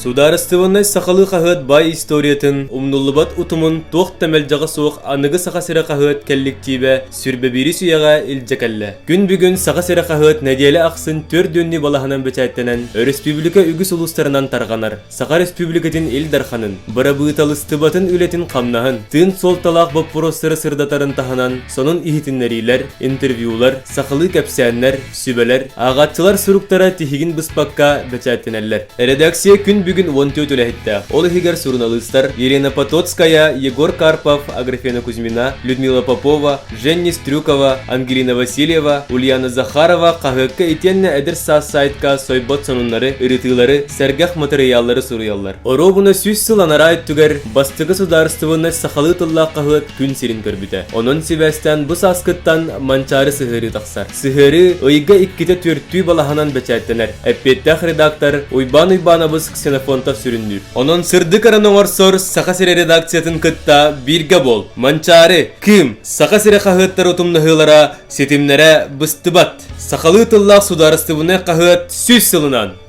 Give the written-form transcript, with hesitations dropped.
Судаарыстыбаннай сахалыы хаһыат баай историятын, умнуллубат утумун туох да мэлдьэҕэ суох аныгы Саха сирэ хаһыат кэлликтиибэ сүрбэбиирис үйэҕэ илдьэ кэллэ. Күн бүгүн Саха сирэ хаһыат нэдиэлэ ахсын түөрт дүөннүү балаһанан бэчээттэнэн, өрөспүүбүлүкэ үгүс улуустарынан тарҕанар. Саха Республикатын Ил Дарханын, Бырабыыталыстыбатын үлэтин-хамнаһын, тыын суолталаах боппуруостары сырдатарын таһынан, сонун иһитиннэриилэр, интервьюлар, сахалыы кэпсээннэр, сүбэлэр, ааҕааччылар суруктара тиһигин быспакка бэчээттэнэллэр. Эрэдээксийэ күн бүгүн 14 үлэһиттээх. Ол иһигэр суруналыыстар Елена Потоцкая, Егор Карпов, Аграфена Кузьмина, Людмила Попова, Женни Стрюкова, Ангелина Васильева, Ульяна Захарова хаһыакка итиэннэ Эдэр саас сайтка сойбот сонуннары, ырытыылары, сэргэх матырыйааллары суруйаллар. Оруобуна сүүс сыл анараа өттүгэр бастакы судаарыстыбаннай сахалыы тыллаах хаһыат күн сирин көрбүтэ. Онон сибээстээн бу сааскыттан Манчаары сыһыарыы тахсар. Сыһыарыы ыйга иккитэ түөртүү балаһанан бэчээттэнэр. Эппиэттээх редактор Уйбаан Уйбаанабыс Ксенофонтов сүрүннүүр. Онон сырдык эрэн оҥорсор Саха сирэ редакциятын кытта бииргэ буол. Манчаары, Кыым, Саха сирэ хаһыаттар утумнаһыылара, ситимнэрэ быстыбат. Сахалыы тыллаах судаарыстыбынай хаһыат сүүс сылынан!